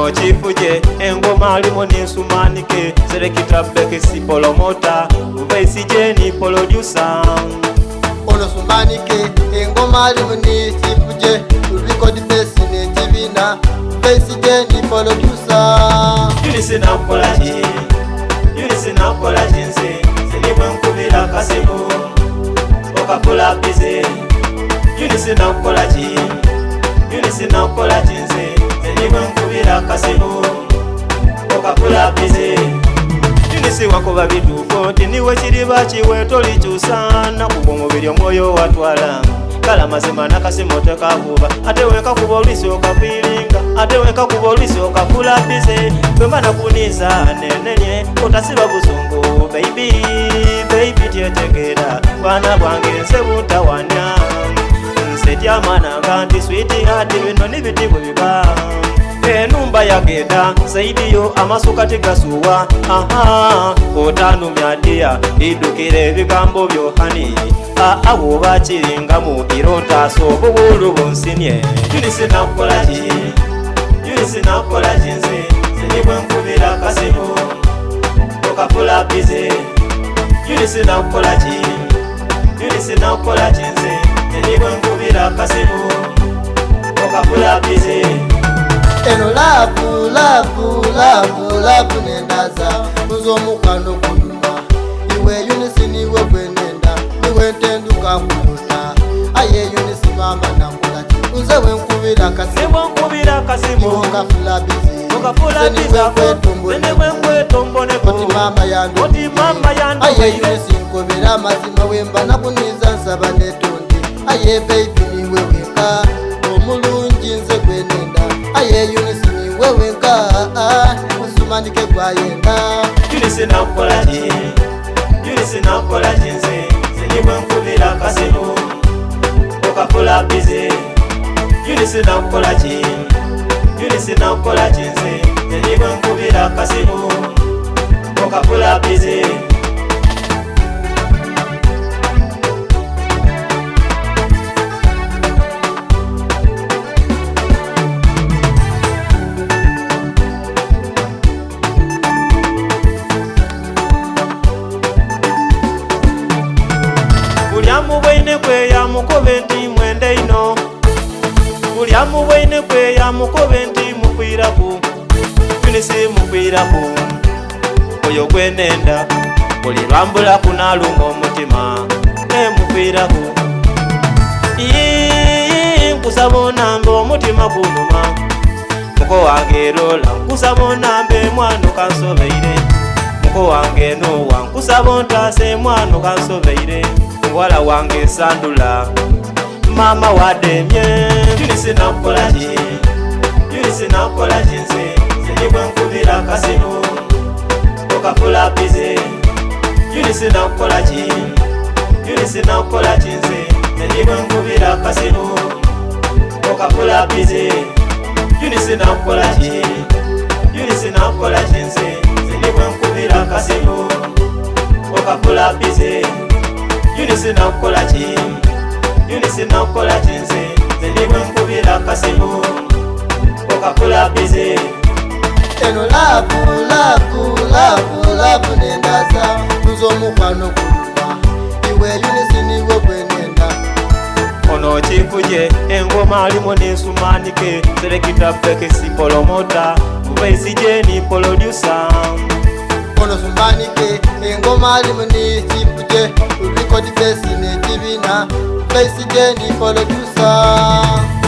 Ono kifuje engoma alimu n'ensumanike selector Bekesi promoter Vice Jenny producer. Ono sumbanike engoma alimu ni kifuje record base n'ekibina Vice Jenny producer. Eunice nakukola ki? Eunice nakukola ki nze? Nze ni bwe nkubira akasimu okafula busy. Eunice nakukola ki? Eunice nakukola ki nze? Nze ni bwe nkubira akasimu okafula busy. Eunice wakuba bituufu nti niwe kiriba kiwe tolikyusa nakuba omubiri omwoyo watwala kale amazima nakasimu tekakuba ate wenkakuba olwisi okafiiringa ate wenkakuba olwisi okafula busy bwemba nakuniza nenenye otasiba busungu baby baby tyetegeera bwana bwange nse buntawanya nse tyamananga nti sweetheart bino nibiti bwe biba enumba yagenda saidiyo amasuka tigasuwa aha otanumya ddiya idukira ebigambo byo honey aa bwoba kiringamu iro ntaasa obuwulu bunsimye Eunice nakukola ki Eunice nakukola ki nze nze ni bwe nkubira akasimu okafula busy Eunice nakukola ki Eunice nakukola ki nze nze ni bwe nkubira akasimu okafula busy Eno love love love love nendaza nze omukwano gunyuma iwe Eunice niwe gwenenda niwe ntenduka nkulota aye Eunice mama nakola ki nze wenkubira akasimu ne bwe nkubira akasimu iwe okafula busy okafula nze busy niwe nze ne bwe nkwetomboleko oti mama yandu oti mama aye yandumaire Eunice nkobera amazima wemba nakuniza nsaba netonde aye baby niwe wenka omulungi nze gwenenda aye Eunice niwe wenka nsumanike gwayenda Eunice nakukola ki Eunice nakukola ki nze nze ni bwe nkubira akasimu okafula busy Eunice nakukola ki Eunice nakukola ki nze nze ni bwe nkubira akasimu okafula busy Buli amubwaine kwe yamukobe nti mwende ino buli amubwaine kwe yamukobe nti mukwiraku Eunice mukwiraku oyo gwenenda buli lwambulaku naluma omutima nemukwiraku Ii, nkusaba onambe omutima gunuma muko wange erola nkusaba onambe mwana kansobeire muko wange nowa nkusaba ontaase mwana kansobeire muwala wange sandula mama wademye Eunice nakukola ki Eunice nakukola ki nze nze ni bwe nkubira akasimu okafula busy Eunice nakukola ki Eunice nakukola ki nze nze ni bwe nkubira akasimu okafula busy Eunice nakukola ki Eunice nakukola ki nze nze ni bwe nkubira akasimu okafula busy Eunice nakukola ki Eunice nakukola ki nze nze ni bwe nkubira akasimu okafula busy eno love love love love nendaza nze omukwano gunyuma iwe Eunice niwe gwenenda ono kifuje engoma alimu n'ensumanike selector Bekesi promoter Vice Jenny producer ono sumbanike engoma alimu ni kifuje record base n'ekibina Vice Jenny producer.